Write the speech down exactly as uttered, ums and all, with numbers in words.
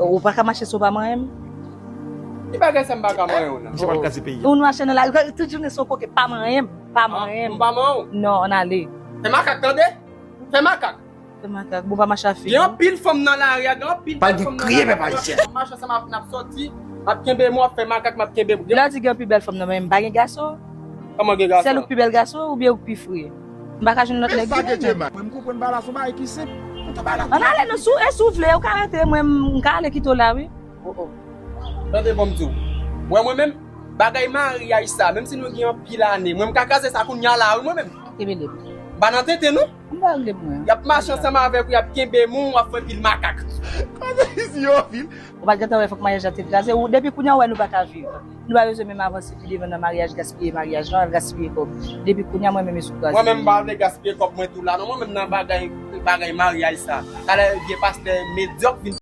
Ou pa ka mache si w pa manyen m. Ki bagay sa m pa ka manyen w nan? Misye pral kraze peyi. Ou nou mache nan lari, tout jounen se yon koke, pa manyen m, pa manyen m. M pa manyen w? Non, ann ale. Fè makak, tande? Fè makak. Fè makak, bon pa mache a figi. Gen anpil fanm nan lari a, gen anpil Pa bèl gen fanm nan kriye, lari a. pèp ayisyen. M mache ansanm avè n ap soti, m ap kenbe m, w ap fè makak, m ap kenbe m. Lè w di gen anpil bèl fanm nan, men m pa gen gason. Kòman gen Sèl ou gason? Pi bèl gason oubyen ou pi fre? M pa ka jwenn lòt nèg. Mwen mwen konprann bagay la se yon bagay ki senp. Mwen te bay la. Ann ale non, si w, e si w vle, ou ka rete, mwen m ka ale kite w la, wi. Tande bon m di w. Wè mwen menm, bagay maryaj sa, menm si nou gen anpil ane, mwen m ka kraze sa kounye a la, wi mwen menm. Kenbe lib. Ba nan tenten nou. M pa regle mwen. Y ap mache ansanm avèk ou, y ap kenbe moun, w ap fè pil makak. Kote isi yo vil. Ou pa t gentan wè fòk maryaj la te kraze. Ou, depi kounye a, ou wè nou pa ka viv. Nou pa bezwen menm avanse pi devan nan maryaj, gaspiye maryaj, non, al gaspiye kòb. Depi kounye a, mwen menm, e sou kraze. Mwen menm m pa vle gaspiye kòb mwen tou la, non, mwen menm nan bagay, bagay maryaj sa. Talè vye pastè medyòk vin